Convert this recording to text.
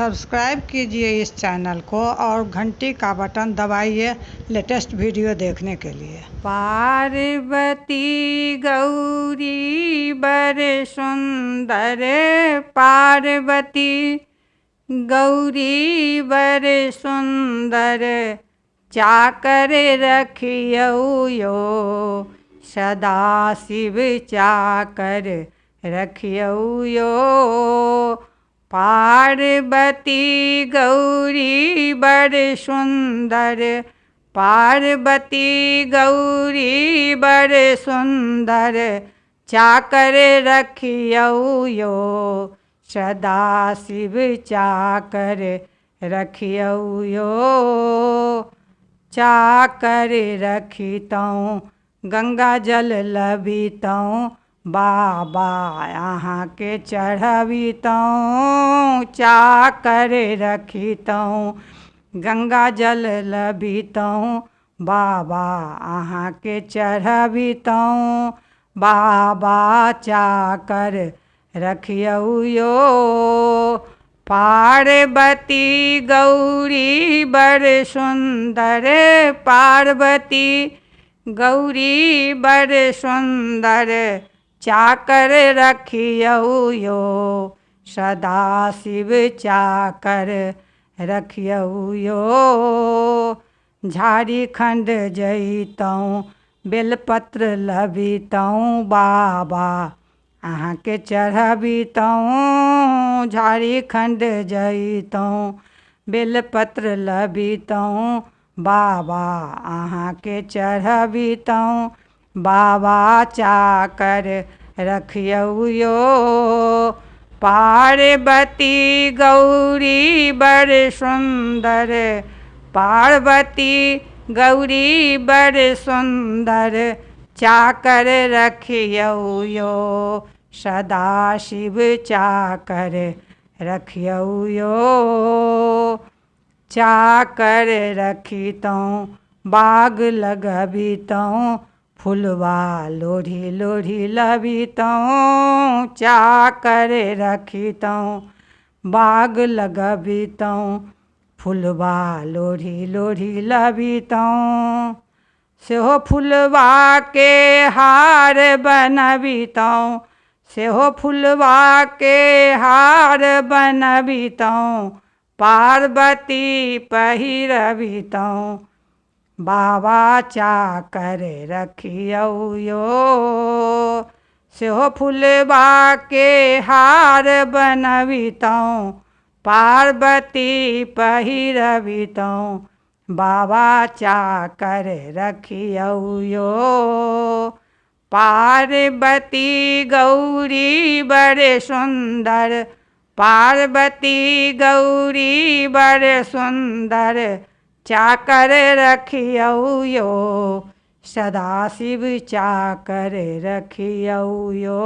Subscribe कीजिए इस channel को और घंटी का बटन दबाइए लेटेस्ट वीडियो देखने के लिए। पार्वती गौरी बर सुंदर, पार्वती गौरी बर सुंदर, चाकर रखियौ यो सदा शिव चाकर रखियौ यो। पार्वती गौरी बर सुंदर, पार्वती गौरी बर सुंदर, चाकर रखियौ यो सदा शिव चाकर रखियौ यो। चाकर रखितौँ गंगा जल लबितौँ, बाबा अहाँके चढ़बितौँ। चाकर रखितौँ गंगा जल लबितौँ, बाबा अहाँके चढ़बितौँ। बाबा चाकर रखियौ यो। पार्वती गौरी बर सुंदर, पार्वती गौरी बर सुंदर, चाकर रखियौ यो सदा शिव चाकर रखियौ यो। झारखंड जइतौँ बेलपत्र लबितौँ, बाबा अहाँके चढ़बितौँ। झारखंड जइतौँ बेलपत्र लबितौँ, बाबा अहाँके चढ़बितौँ। बाबा चाकर रखियौ यो। पार्वती गौरी बर सुंदर, पार्वती गौरी बर सुंदर, चाकर रखियौ यो सदा शिव चाकर रखियौ यो। चाकर रखितौँ बाग लगबितौँ, फुलवा लोढ़ी लोढ़ी लबितौँ। चाकर रखितौँ बाग लगबितौँ, फुलवा लोढ़ी लोढ़ी लबितौँ। सेहो फुलवा के हार बनबितौँ, सेहो फुलवा के हार बनबितौँ, पार्वती पहिरबितौँ। बाबा चाकर रखियौ यो। सेहो फुलवा के हार बनबितौँ, पार्वती पहिरबितौँ। बाबा चाकर रखियौ यो। पार्वती गौरी बर सुंदर, पार्वती गौरी बर सुंदर, चाकर रखियौ यो सदा शिव चाकर रखियौ यो।